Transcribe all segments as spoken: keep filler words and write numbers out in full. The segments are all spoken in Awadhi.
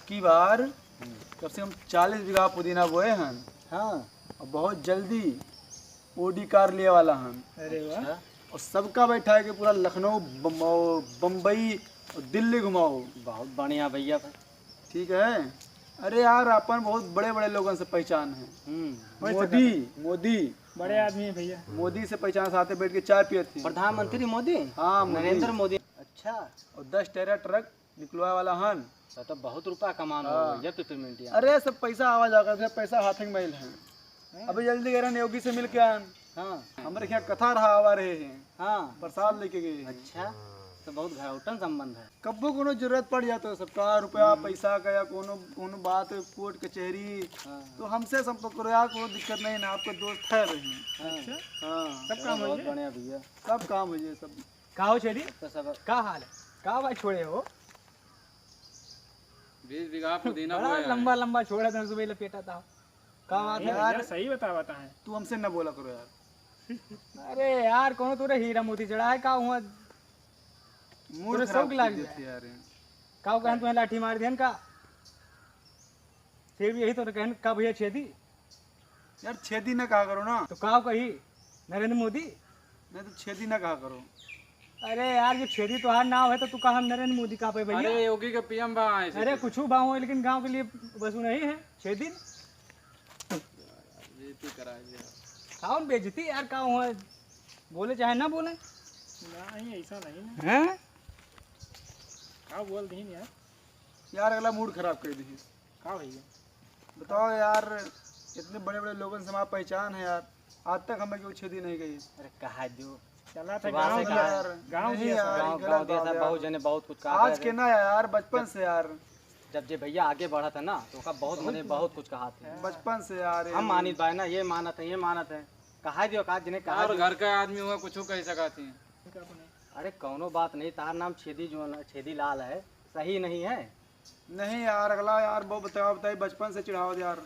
की बार कम से कम चालीस बीघा पुदीना बोए हन। हाँ। और बहुत जल्दी ओडी कार लिए वाला हन। अरे वाह। अच्छा। और सबका बैठा के पूरा लखनऊ, बम-, बम्बई और दिल्ली घुमाओ। बहुत बढ़िया भैया। ठीक है। अरे यार, अपन बहुत बड़े बड़े लोगन से पहचान है। हम्म। मोदी, मोदी। बड़े आदमी है भैया। मोदी से पहचान, साथे बैठ के चाय पियत थी। प्रधानमंत्री मोदी? हाँ, मोदी। नरेंद्र मोदी। अच्छा। और दस टेरा ट्रक निकलवाए वाला हन। तो, तो बहुत रुपया कमान हो हाँ। गया पेपर में इंडिया। अरे, सब पैसा आवा जाकर, सब पैसा हाथ में मैल है। हाँ। अभी जल्दी करें, योगी से मिल के आन। हाँ। हमरे यहाँ कथा रहा, आवा रहे हैं। हाँ। प्रसाद लेके गए हैं। अच्छा, तो बहुत घरौटन संबंध है। कब्बो कोनो जरूरत पड़ जात है सबका, रुपया, हम्म। पैसा का या कोनो, कोनो बात, कोर्ट कचहरी, हाँ। तो हमसे संपर्क करो यार, कोनो दिक्कत नहीं ना, आपका दोस्त है भाई। हाँ। अच्छा। हाँ। सब काम हो बहुत जाए। बढ़िया भैया। सब काम हो जाए, सब। का हो छेदी? तो सब का हाल है? का भाई छोड़े हो? बीस बीघा पुदीना बड़ा बोया है। लंबा लंबा छोड़ा था, सुबह लपेटा था। का बात है? यार, सही बतावत है। तू हमसे न बोला करो यार। अरे यार, कोनो तोरे हीरा मोती चढ़ा है का हुआ? मूड तोरे खराब शौक कर लाग देते गया। यार। का कहन तुम्हें लाठी मार दिहन का? फिर भी यही तो कहन का भैया छेदी? यार, छेदी ना कहा करो ना। तो का कही? नरेंद्र मोदी? नहीं तो छेदी ना कहा करो। अरे यार, जब छेदी तोहार नाव है तो तू कहा हम नरेंद्र मोदी कहा पे भैया? अरे, योगी के पीएम बा, ऐसे अरे, कैसे? कुछ बा हो, लेकिन गांव के लिए बस नहीं है छेदी। बेइज्जती करा दिया। कौन बेइज्जती यार, का हुआ? बोले चाहे ना बोले। नहीं, ऐसा नहीं ना। हैं? का बोल दीन यार? यार, अगला मूड खराब कर दी। का भैया? बताओ यार, इतने बड़े बड़े लोगन से हमारा पहचान है यार, आज तक हमें क्यों छेदी नहीं गई। अरे कहा जो चला था सुबह गाँव से का कहा। यार, गाँव नहीं दिया यार, सब। गाँव, गलत गाँव दिया बात सब, है यार। बहुत जने बहुत कुछ कहा आज था। के ना यार, बचपन जब, से यार। जब जे भैया आगे बढ़ा था ना, तो ओका बहुत बहुत मने कुछ बहुत कुछ कहा थे। बचपन से यार, हम ये मानित बाय ना, ये मानत है, ये मानत है। कहा दियो का जिन्हें कहा और दियो। घर का आदमी हुआ, कुछ कह सका थी। अरे कौनो बात नहीं, तार नाम छेदी जो है ना, छेदी लाल है, सही नहीं है। नहीं यार, अगला यार, बहुत बतावा बताई, बचपन से चिढ़ावत यार।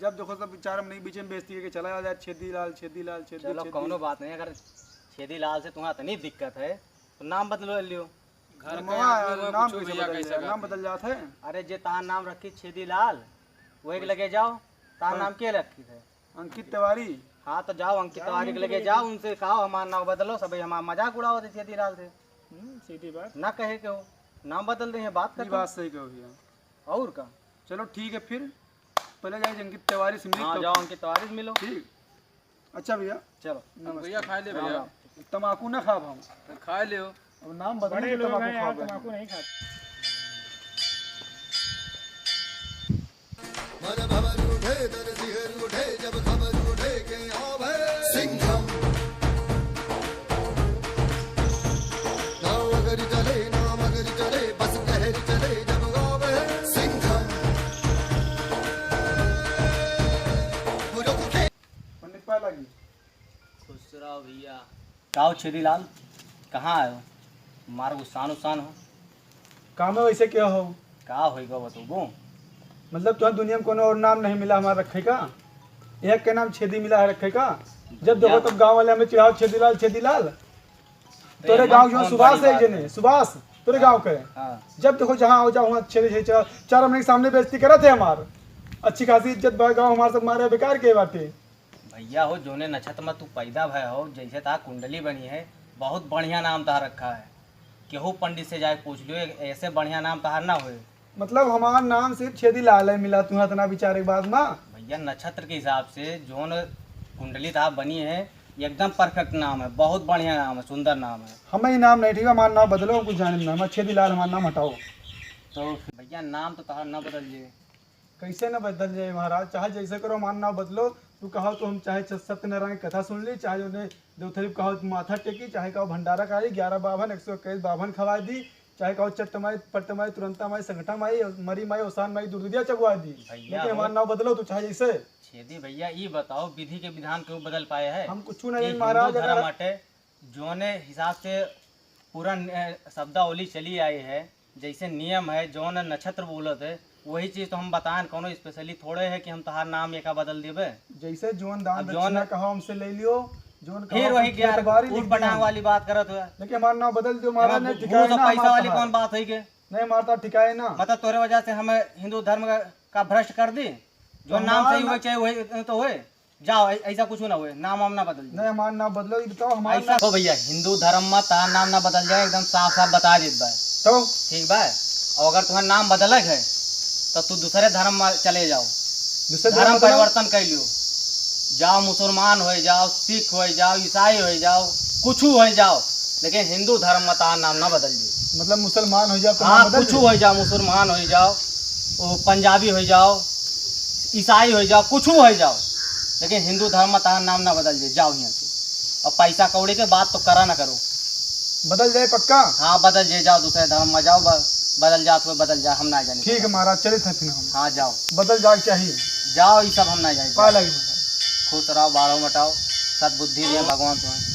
जब देखो तब बेचारा हमने बीच में बेइज्जती करके चला जाता यार, छेदी लाल, छेदी लाल, छेदी, चलो, छेदी। कौनो बात नहीं, अगर छेदी लाल से तुम्हारा इतनी दिक्कत है, तो नाम बदल लियो। घर का मवा, आदमी हुआ, नाम कुछ कैसे भैया बदल कह जाए? सका नाम थी। बदल जात है। अरे, जे तार नाम रखी छेदी लाल, वही के वही। लगे जाओ। तार हाँ। नाम के रखी है? अंकित तिवारी। हाँ, तो जाओ अंकित जाओ, तिवारी के उनके लगे लगे जाओ, जाओ। उनसे कहो हमार नाम बदलो, सब हमार मजाक उड़ावत है छेदी लाल से। हम्म, सीधी बात। ना कहे के हो, नाम बदल दे, बात ये खत्म। बात सही कहो भैया। और का? चलो ठीक है फिर, पहले जाए अंकित तिवारी से मिल हाँ, तो। जाओ अंकित तिवारी से मिलो। ठीक। अच्छा भैया। चलो। नमस्ते। भैया खा ले राम भैया। राम। तमाकू ना खाब हम। तो खा ले हो। अब नाम बदल बड़े के लोग तमाकू हैं यार, खाब। तमाकू नहीं खाते। मन भवर उठे, तन सिहर उठे, जब खबर उठे के आवे सिंघम। नाव अगर चले, नाम अगर चले, बस कहर चले, जब आवे सिंघम। वो जो कुखे पंडित पाए लागी। खुश रहो भैया। का हो छेदी लाल, कहाँ आयो? मार गुस्सान उस्सान हो। का में वैसे क्या हो? का होई गो बतौबो? मतलब तुहां दुनिया में कोनो और नाम नहीं मिला हमार रखे का? एक के नाम छेदी मिला है रखे का? जब देखो या- तब गांव वाले हमें चिढ़ाओ छेदी लाल, छेदी लाल। तो तोरे ये गांव मत जो कौन सुभाष बड़ी है बात जने, है? सुभाष, तोरे हाँ, गांव के। हाँ। जब देखो जहाँ आओ जाओ वहाँ छेदी छेदी चढ़ाओ। चार हमने के सामने बेइज्जती करत है हमार। अच्छी खासी इज्जत बा गांव हमार सब मारे बेकार के बाटे। भैया हो, जोने नक्षत्र में तू पैदा भय हो, जैसे तहार कुंडली बनी है, बहुत बढ़िया नाम तहार रखा है। केहू पंडित से जाके पूछ लियो, ऐसे बढ़िया नाम तहार ना होए। मतलब हमार नाम सिर्फ छेदी लाल है मिला, तू इतना विचार एक बात ना। भैया, नक्षत्र के हिसाब से जोन कुंडली तहार बनी है, एकदम perfect नाम है, बहुत बढ़िया नाम है, सुंदर नाम है। हमें ये नाम नहीं ठीक है, हमार नाम बदलो, हम कुछ जाने ना, हमार छेदी लाल हमार नाम हटाओ। तो भैया, नाम तो तहार ना बदल जाए। कैसे न बदल जाए महाराज, चाहे जैसे करो, हमार नाव बदलो। तू कहो तो हम चाहे छ-, सत्यनारायण की कथा सुन ली, चाहे उन्हें देवथरी कहो तो माथा टेकी, चाहे कहो भंडारा करा ली, ग्यारह बाभन, एक सौ इक्कीस बाभन खवा दी, चाहे कहो चट्ट माई, पट्ट माई, तुरंता माई, संगठा माई, मरी माई, ओसान माई, दुर्दुदिया चगवा दी। भैया लेकिन हो। हमार नाव बदलो तू चाहे जैसे। छेदी भैया, ई बताओ, विधि के विधान क्यों बदल पाए है? हम कुछ नहीं ई जाने हिंदू महाराज, धर्म अगर हटे, जोने हिसाब से पूरा न-, शब्दावली चली आई है, जैसे नियम है, जौन नक्षत्र बोलत है, वही चीज तो हम बताएन, कौनो specially थोड़े है कि हम तहार नाम एका बदल देबे। जैसे जौन दान अब जौन दक्षिणा कहो हमसे ले लियो, जौन फिर कहो वही तुम ग्यारह खेत बारी ऊट लिख दियो पटांग हम। वाली बात करत हुआ। लेकिन हमार नाम बदल दियो, महाराज, एमा नहीं भू-, ठिकाना भूत और ना पैसा हमार वाली कहा। कौन बात है के? नहीं, हमार तो ठिकाए ना। मतलब तोरे वजह से हमें हिंदू धर्म का, का भ्रष्ट कर दी? जो नाम हमार सही ना होए, चाहे वही तो होए। जाओ, ऐ-, ऐसा कुछ ना होए, नाम वाम ना बदल दे। नहीं, हमार नाम बदलो, ये बताओ, हमार ऐसा नाम हो भैया, हिंदू धर्म में तार नाम ना बदल जाए, एकदम साफ साफ बता देत बा। तो? ठीक बा, और अगर तुम्हारा नाम बदलक है, तो तू दूसरे धर्म में चले जाओ। दूसरे धर्म धर्म बदलो? परिवर्तन कर लियो, जाओ मुसलमान हो जाओ, सिख हो जाओ, ईसाई हो जाओ, कुछ हो जाओ, लेकिन हिंदू धर्म में तार नाम ना बदल जाए। मतलब मुसलमान हो जाओ तो हाँ, नाम बदल कुछ जाए? हो जाओ, मुसलमान हो जाओ, वो पंजाबी हो जाओ, ईसाई हो जाओ, कुछ हो जाओ, लेकिन हिंदू धर्म में तार नाम ना बदल जाए। जाओ यहाँ से, और पैसा कौड़ी के बात तो करा ना करो। बदल जाए पक्का? हाँ, बदल जाए, जाओ दूसरे धर्म में जाओ, ब-, बदल जात हो, बदल जा, हम ना जाने। ठीक है महाराज, चलित है फिर हम। हाँ, जाओ। बदल जाए चाहिए। जाओ, ये सब हम ना जाने। पाए लगी महाराज। खुश रहो, बाढ़ो मटाओ, सद्बुद्धि दे भगवान तुम्हें।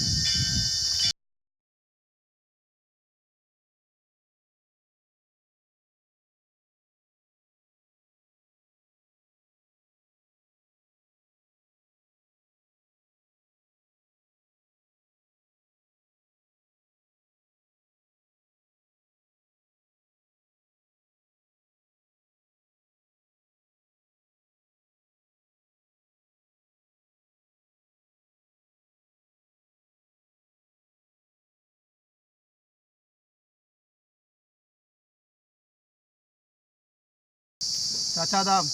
चाचा आदाब।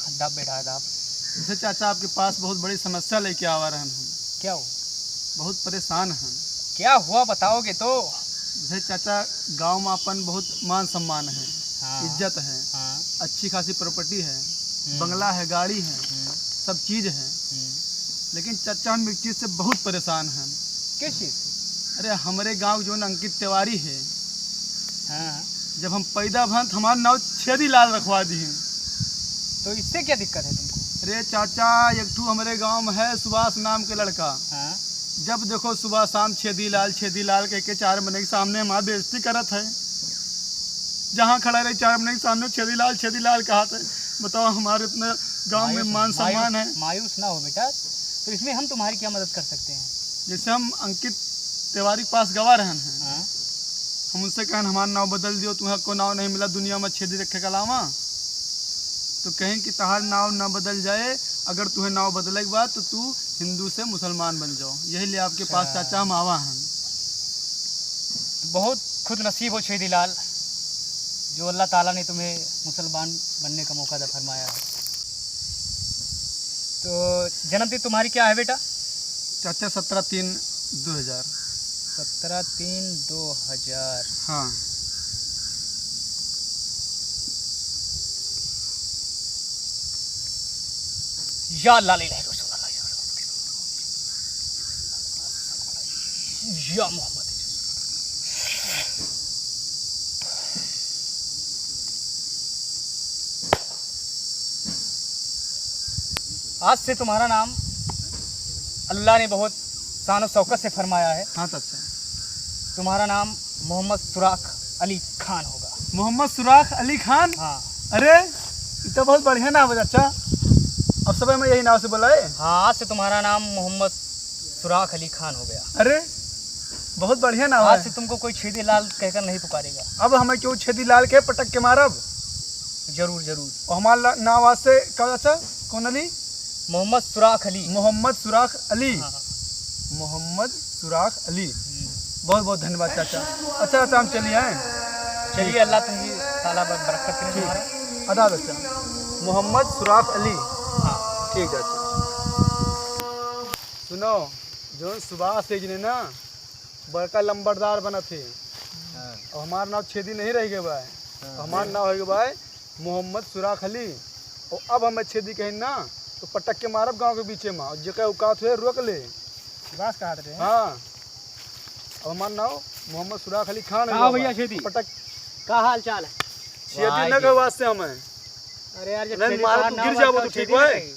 आदाब बेटा, आदाब। जैसे चाचा आपके पास बहुत बड़ी समस्या लेके आवा रहन हम। क्या हुआ? बहुत परेशान हैं। क्या हुआ बताओगे तो? जैसे चाचा गाँव में अपन बहुत मान सम्मान है, हाँ। इज्जत है, हाँ। अच्छी खासी property है, हम्म। बंगला है, गाड़ी है, हम्म। सब चीज है। हम्म। लेकिन चाचा हम एक चीज से बहुत परेशान हैं। किस चीज से? अरे हमरे गाँव जो अंकित तिवारी है, हाँ। जब हम पैदा भन त हमार नाव छेदी लाल रखवा दिहिन। तो इससे क्या दिक्कत है तुमको? अरे चाचा, एक ठू हमरे गाँव में है सुभाष नाम के लड़का। हाँ। जब देखो सुबह शाम छेदी लाल, छेदी लाल कह के चार मनई के सामने हमार बेइज्जती करत है। जहाँ खड़ा रहे चार मनई के सामने छेदी लाल, छेदी लाल कहत है। बताओ हमारे इतना गाँव में मायूस, मान सम्मान मायूस, है। मायूस ना हो बेटा, तो इसमें हम तुम्हारी क्या मदद कर सकते हैं? जैसे हम अंकित तिवारी के पास गवा रहन हैं, हाँ। हम उनसे कहन, "हमार नाव बदल दियो, तुम्हें को नाव नहीं मिला दुनिया में छेदी रखे के अलावा।" तो कहें कि तहार नाव ना बदल जाए, अगर तुम्हें नाव बदले के बाद तो तू हिंदू से मुसलमान बन जाओ। यही लिए आपके पास अच्छा। चाचा हम आवा हैं। बहुत खुद नसीब हो छेदी लाल, जो अल्लाह ताला ने तुम्हें मुसलमान बनने का मौका अता फरमाया है। तो जन्मतिथि तुम्हारी क्या है बेटा? चाचा, सत्रह तीन दो हज़ार। सत्रह तीन दो हज़ार। हाँ। या अल्लाह, ला इलाहा इल्लल्लाह, या मोहम्मद। आज से तुम्हारा नाम अल्लाह ने बहुत शान और शौकत से फरमाया है। हाँ चाचा। तुम्हारा नाम मोहम्मद सुराख अली खान होगा। मोहम्मद सुराख अली खान? हाँ। अरे, ये तो बहुत बढ़िया नाम है चाचा। अब सब में यही नाम से बुलाए? हाँ, आज से तुम्हारा नाम मोहम्मद सुराख अली खान हो गया। अरे, बहुत बढ़िया नाम आज है। से तुमको कोई छेदी लाल कहकर नहीं पुकारेगा। अब हमें क्यों छेदी लाल के पटक के मारब? जरूर, जरूर। और हमारा ला-, नाम आज से का चाचा? कौन अली? मोहम्मद सुराख अली। मोहम्मद सुराख अली। हाँ, हाँ। मोहम्मद सुराख अली। हम्म। बहुत बहुत धन्यवाद चाचा। अच्छा चाचा, हम चलिए आए। चलिए, अल्लाह तुमकी ताला बर-, बरकत करे ठीक। तुम्हारा। अदा चाचा, मोहम्मद सुराख अली। हाँ। ठीक चाचा। सुनो, जो सुभाष है जिन्हें ना, बड़का लंबरदार बनत है। हाँ। और हमार नाव छेदी नहीं रह गए बा। हाँ। हमार नाव हो गए बा मोहम्मद सुराख अली। और अब हमें छेदी कहें ना, तो पटक के मारब गाँव के बीचे में। और जेकर औकात हुए, रोक ले। सुभाष कहत रहे। हाँ। अब हमार नाव मोहम्मद सुराख अली खान का हो गए भैया बा। छेदी? पटक का हाल चाल है? छेदी वाह न जी। कहे वास्ते हमें। अरे यार, जब नहीं, छेदी मारा तोहार तू नाव गिर बा, जाबो तो तू छेदी ठीक ना भाई। कही।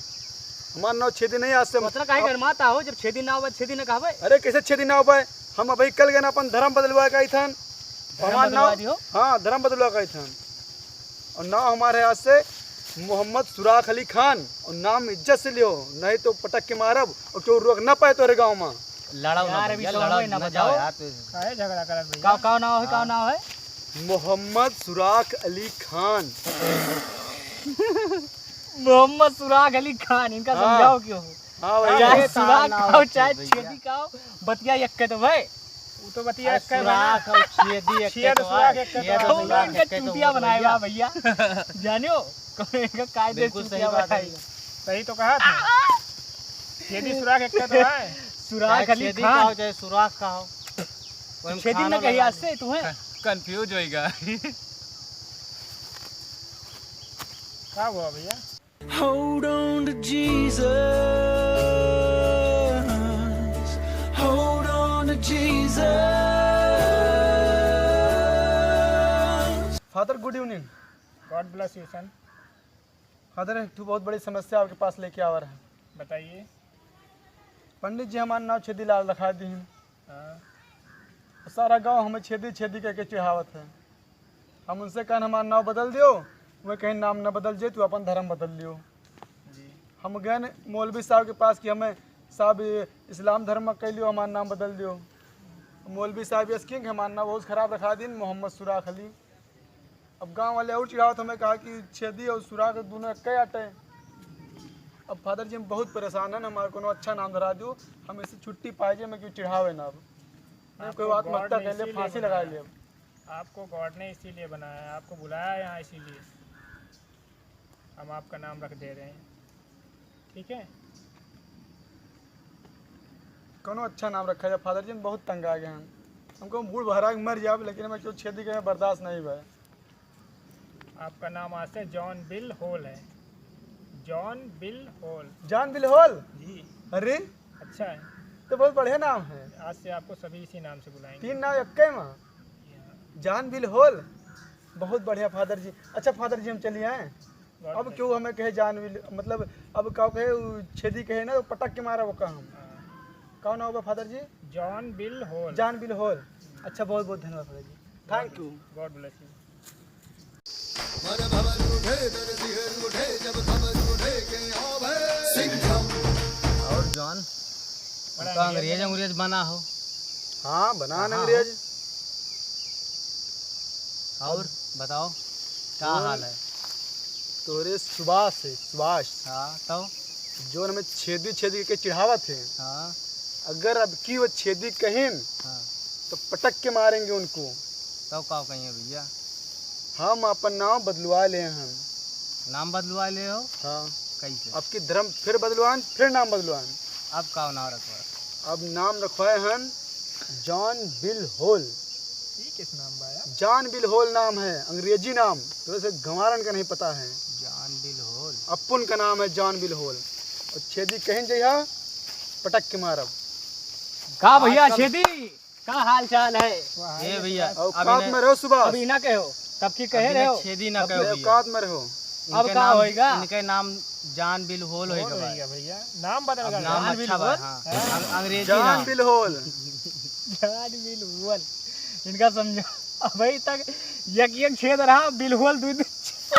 हमार नाव छेदी नहीं आज से। तो उतना काहे अब गरमाता हो, जब छेदी नाव बा, छेदी ना कहबे? अरे, कैसे छेदी नाव बा? हम अभी कल गए ना अपन धर्म बदलवा के आई थन। धर्म हमार बदलवा नाव, दियो? हाँ, धर्म बदलवा के आई थन। और नाव हमारे आज से मोहम्मद सुराख अली खान, और नाम इज्जत से लियो, नहीं तो पटक के मारब और क्यों रोक ना पाए तोरे गाँव में। लड़ाओ ना यार, अभी भैया, सब लड़ाओ हमें ना ना जाओ बताओ। यार, तू काहे झगड़ा करत भैया? का, का नाव है, का हाँ। नाव है? मोहम्मद सुराख अली खान। मोहम्मद सुराख अली खान, इनका हाँ। समझाओ क्यों? हाँ भाई। चाहे ये सुराख खाओ, चाहे छेदी खाओ, बतिया एक के तो भाई। वो तो बतिया एक के भाई। सुराख और छेदी एक के तो भाई। छेद सुराख एक के तो भाई। इनका चूतिया बनाए बा भैया। जानियो, कौन इनका कायदे बिल्कुल सही चूतिया बात है। बनाई। सही तो कहा था। छेदी सुराख एक के तो है। सुराख अली खान। चाहे छेदी का हो, चाहे सुराख का हो। छेदी न कही आज से तू है। कंफ्यूज होइगा। का हुआ भैया? Hold on to Jesus. Hold on to Jesus. Father, good evening. God bless you, son. Father, एक ठो बहुत बड़ी समस्या आपके पास लेके आवा रहे। बताइए। पंडित जी हमार नाव छेदी लाल रखा दी हैं। हाँ। सारा गांव हमें छेदी छेदी कह के चिढ़ावत है। हम उनसे कहन हमार नाव बदल दियो, वह कहीं नाम न बदल जे, तू अपन धर्म बदल लियो। जी। हम गए मौलवी साहब के पास कि हमें साहब ये इस्लाम धर्म में कह लियो, हमार नाम बदल दियो। मौलवी साहब यस किंग हमार नाव बहुत खराब रखा दिन, मोहम्मद सुराख अली। अब गांव वाले और चिढ़ावत हमें कहा कि छेदी और सुराख दोनों एक ही आटे। अब फादर जी हम बहुत परेशान हैं, हमारे कोनो अच्छा नाम धरा दो, हम इससे छुट्टी पाए जे, हमें क्यों चिढ़ावे ना। अब नहीं कोई आपको गॉड आत्महत्या ने कर ले, इसीलिए फांसी लगा बनाया। ले। अब आपको गॉड ने इसीलिए बनाया है, आपको बुलाया है यहाँ इसीलिए। हम आपका नाम रख दे रहे हैं, ठीक है? कोनो अच्छा नाम रखा जाए फादर जी, हम बहुत तंग आ गए हैं। हमको मूड़ भरा के मर जाब, लेकिन हमें क्यों छेदी के बर्दाश्त नहीं भाई। आपका नाम आज से जॉन बिल होल है। John Bill Hole. John Bill Hole? जी। अरे, अच्छा है। तो बहुत बढ़िया नाम है। आज से आपको सभी इसी नाम से बुलाएंगे। तीन नाम एक ही में। जी हाँ। जॉन बिल होल, बहुत बढ़िया फादर जी। अच्छा फादर जी, हम चलिए आए। बहुत अब बढ़िया। क्यों हमें कहे जॉन बिल, मतलब अब का कहे, उ छेदी कहे ना, तो पटक के मारा वो का हम। हाँ। कौन नाम होगा father ji? John Bill Hole. John Bill Hole. अच्छा, बहुत बहुत धन्यवाद father ji, thank you। God bless you। और जॉन, बड़ा तो अंग्रेज, अंग्रेज बना हो। हाँ, बना हाँ, अंग्रेज। और बताओ, का हाल है? तोरे सुभाष है, सुभाष। हाँ, तो? जो हमें छेदी छेदी के चिढ़ावत है। हाँ। अगर अब की वो छेदी कहिन, हाँ। तो पटक के मारेंगे उनको। तब का कहिए भैया? हम अपन नाम बदलवा ले हन। नाम बदलवा ले हो? हाँ। कैसे? अब की धर्म फिर बदलवान, फिर नाम बदलवान। अब का नाम रखवा? अब नाम रखवाए हन जॉन बिल होल। ये किस नाम बा यार? जॉन बिल होल नाम है, अंग्रेजी नाम, तो वैसे गंवारन का नहीं पता है। John Bill Hole. अपुन का नाम है जॉन बिल होल। और छेदी कहीं जइहा, पटक के मारब। का भैया आजकल छेदी? का हाल चाल है? ए भैया, औकात में रहो सुभाष। अभी ना कहो, तब की कहे रहो। छेदी ना कहो भैया। औकात में रहो। अब का होइगा? इनके नाम जान बिल होल होइगा भाई। भैया, नाम बदल गया। नाम अच्छा बा, हाँ। अंग्रेजी नाम। जान बिल होल। जान बिल होल। इनका समझा, अभी तक एक एक छेद रहा, बिल होल दू दू।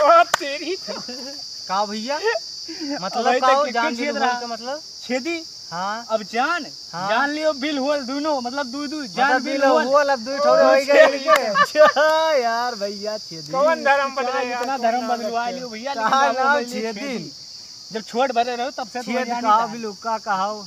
ओ तेरी। का भैया? मतलब का हो, जान बिल होल का मतलब? छेदी। हाँ। अब जान, हाँ। जान लियो बिल होल दूनो, मतलब दू दू, जान मतलब बिल बिल होल। होल अब दू ठो हो गए इनके। अच्छा यार भैया, छेदी। कौन धर्म बदले यार, इतना धर्म बदलवा लियो भैया, लेकिन नाम छेदी। जब छोट भरे रहो तब से तो छेद कहाओ, बिल हुक्का कहाओ।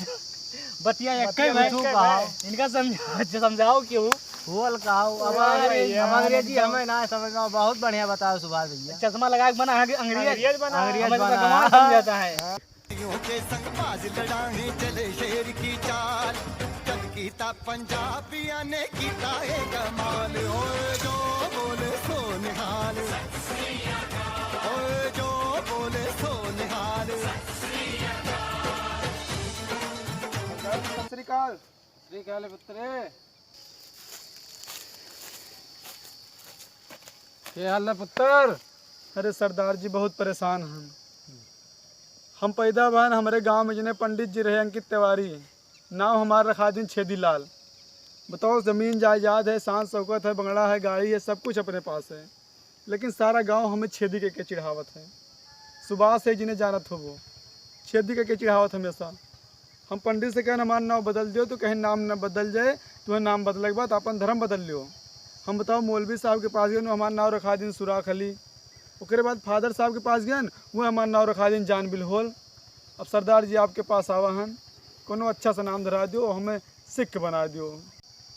बतिया एक बतिया भाई। इनका समझाओ, समझाओ क्यों? होल कहाओ, अब अंग्रेजी हमें ना समझ में, बहुत बढ़िया बताओ सुभाष भैया। चश्मा लगा के बना है कि अंग्रेज? अंग्रेज बना। अंग्रेज बना। समझाता है। के संग बाज लड़ाने चले शेर की चाल, जब कीता पंजाबिया ने कीता है कमाल। ओए जो बोले सो निहाल, ओए जो बोले सो निहाल। सत श्री अकाल। सत श्री अकाल पुत्र। के हाल है पुत्र? अरे सरदार जी, बहुत परेशान हन। हम पैदा भन, हमरे गांव में जने पंडित जी रहे अंकित तिवारी, नाम हमार रखा दिन छेदी लाल। बताओ, जमीन जायदाद है, शान शौकत है, बंगला है, गाड़ी है, सब कुछ अपने पास है, लेकिन सारा गांव हमें छेदी के, के चिढ़ावत है। सुभाष है जिन्हें जानत हो वो, छेदी के, के चिढ़ावत हमेशा। हम पंडित से कहन हमार नाम बदल दियो, तो कहे नाम न बदल जाए, तुम्हें नाम बदले के बाद अपन धर्म बदल लियो। हम बताओ, मौलवी साहब के पास गएन, हमार नाव रखा दिन सुराख अली। ओकरे बाद फादर साहब के पास गएन, वो हमार नाव रखा दिन जान बिलहोल। अब सरदार जी आपके पास आवा हन, कोनो अच्छा सा नाम धरा दियो, हमें सिख बना दियो।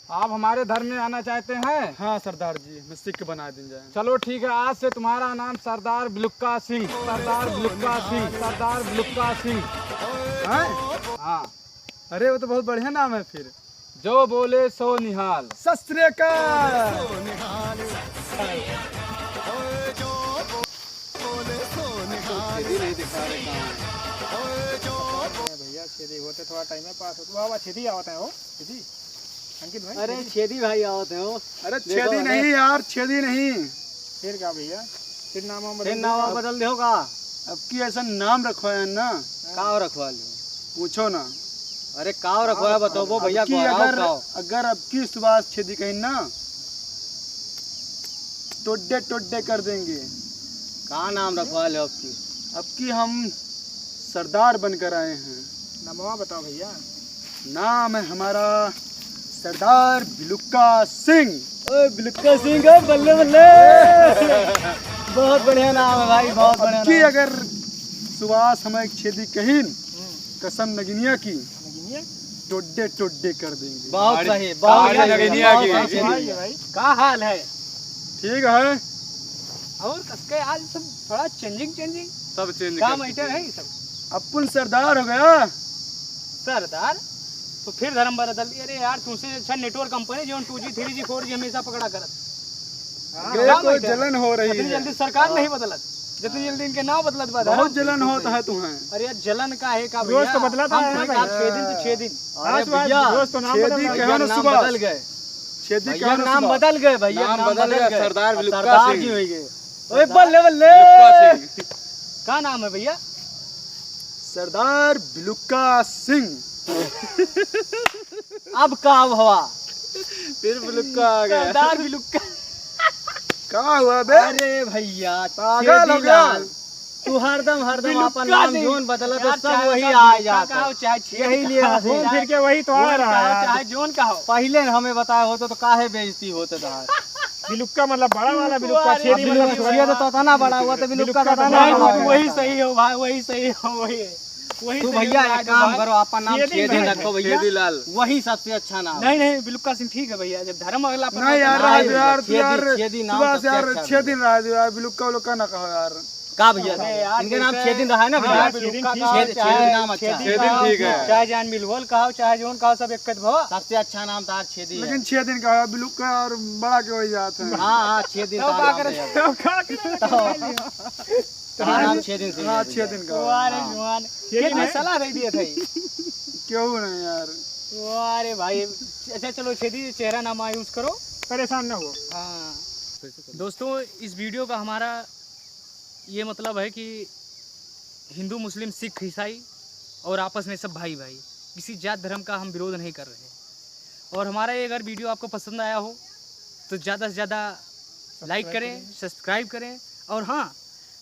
आप हमारे धर्म में आना चाहते हैं? हाँ सरदार जी, हमें सिख बना दिन जाए। चलो ठीक है, आज से तुम्हारा नाम सरदार बिलुक्का सिंह, सरदार बिलुक्का सिंह, सरदार बिलुक्का सिंह। हैं? हाँ। अरे, वो तो बहुत बढ़िया नाम है फिर। जो बोले सो निहाल। सत श्री अकाल। छेदी नहीं दिखा रहे कहाँ है। भैया, छेदी होते थोड़ा टाइम में पास होता। वाह, वाह, छेदी आवत है हो, छेदी। अंकित भाई, अरे, छेदी। छेदी भाई आवत है हो। अरे, देखो, छेदी अरे। नहीं यार, छेदी नहीं। फिर का भैया? फिर नाम वाम फिर बदल नाम दियो? वाम बदल दियो का? अब की ऐसा नाम रखवाया है ना। हाँ। काव रखवा लियो? पूछो ना। अरे, काव रखवाया, बताओ अब भैया, की को, अगर, काव? अगर अब की सुभाष छेदी कहीं ना, टोड्डे टोड्डे कर देंगे। का नाम रखवा लियो अब की? अब की हम सरदार बनकर आए हैं। नमवा बताओ भैया। नाम है हमारा सरदार बिलुक्का सिंह। ओए, बिलुक्का सिंह, ओए, बल्ले, बल्ले। बहुत बढ़िया नाम है भाई, बहुत बढ़िया अब की नाम। अगर सुभाष हमें एक छेदी कहिन, हम्म। कसम नगिनिया की, नगिनिया? टोड्डे, टोड्डे कर देंगे। बहुत अरे, सही, बहुत अरे, सही, नगिनिया बहुत की। सही छेदी। भाई, भाई। का हाल है? ठीक है। और कसके आज सब थोड़ा changing, changing। सब change का कर matter चुके। है ये सब? अपन सरदार हो गया। सरदार? तो फिर धर्म बदल दिया। अरे यार, तुमसे अच्छा network company जो two G, three G, four G हमेशा पकड़ा करत। हाँ। गए का तो matter है? जलन हो रही इतनी है। जल्दी सरकार नहीं बदलत, जितनी जल्दी इनके नाम बदलत बा बहुत धर्म। जलन होता है तुम्हें। अरे यार, जलन का है का रोज भैया? तो बदलता हम है ना कहें कि भाई। आप छह दिन तो छह दिन। अरे आज बात भैया, रोज तो नाम छेदी बदल रहा है। कहो ना भैया नाम सुभाष। बदल गए। छेदी भैया, कहो ना नाम सुभाष। बदल गए भैया, नाम नाम बदल बदल गए, गए। सरदार अब बिलुक्का सरदार सिंह। जी हो गए। ओए, बल्ले, बल्ले। बिलुक्का सिंह। का नाम है भैया? सरदार बिलुक्का सिंह। अब का भवा? फिर बिलुक्का आ गया। सरदार बिलुक्का। का हुआ बे? अरे भैया, पागल हो छेदी गया? लाल। तू हरदम, हरदम बिलुक्का आपन नाम सिंह। जोन बदलत हो, यार, सब चाहे वही बिलुक्का आ जात कहो, है। चाहे छेदी यही लिए कहो, हंसी। घूम फिर के वही तो आ और रहा कहो, है। चाहे जोन कहो। पहिले हमें बताए होते तो काहे बेइज्जती होते तहार? बिलुक्का मतलब बड़ा वाला बिलुक्का, अरे छेदी मतलब बिलुक्का, छोटा। छेद तो तना बड़ा हुआ, तो बिलुक्का बिलुक्का तो तो तना नहीं, बड़ा हुआ। वही सही हो भाई, वही सही हो, वही, वही तू सही भैया हो एक भाई। काम करो, आपन नाम छेदी छेदी भाई। रखो भैया, छेदी लाल। वही सबसे अच्छा नाम। नहीं, नहीं, बिलुक्का सिंह ठीक है भैया, जब धर्म अगला अपना नहीं यार, होता है। रह दो यार, तू छेदी, यार, छेदी नाम सुबह से सबसे यार, अच्छा छेदी है। रह दो यार, बिलुक्का उलुक्का ना कहो यार। का भैया? अरे यार, इनके नाम जैसे छेदिन रहा है ना हाँ, भैया? छेदिन ठीक है, छेद-, चाहे छेदिन नाम अच्छा। छेदिन कहो, ठीक है। चाहे जान मिलवल कहो, चाहे जौन कहो, सब एक कद भवा। सबसे अच्छा नाम तार छेदी है। लेकिन छेदिन का है, बिलुक्का और बड़ा के वही जात है। हाँ, हाँ, छेदिन तो तार का नाम करे? है। तो का करे? तो तार नाम छेदिन से हाँ, है भैया। छेदिन का। वाह रे हाँ। जवान। छेदिन कितना है? सलाह दे दिए थे। क्यों नहीं यार? वाह रे भाई। अच्छा चलो छेदी चेहरा नाम use करो। परेशान ना हो। हाँ। दोस्तों, इस video का हमारा ये मतलब है कि हिंदू, मुस्लिम, सिख, ईसाई और आपस में सब भाई भाई, किसी जात धर्म का हम विरोध नहीं कर रहे। और हमारा ये अगर video आपको पसंद आया हो तो ज़्यादा से ज़्यादा like करें, subscribe करें और हाँ,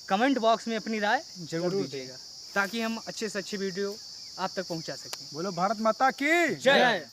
comment box में अपनी राय जरूर जरूर दें। दीजिएगा, ताकि हम अच्छे से अच्छी video आप तक पहुंचा सकें। बोलो भारत माता की जय। जय।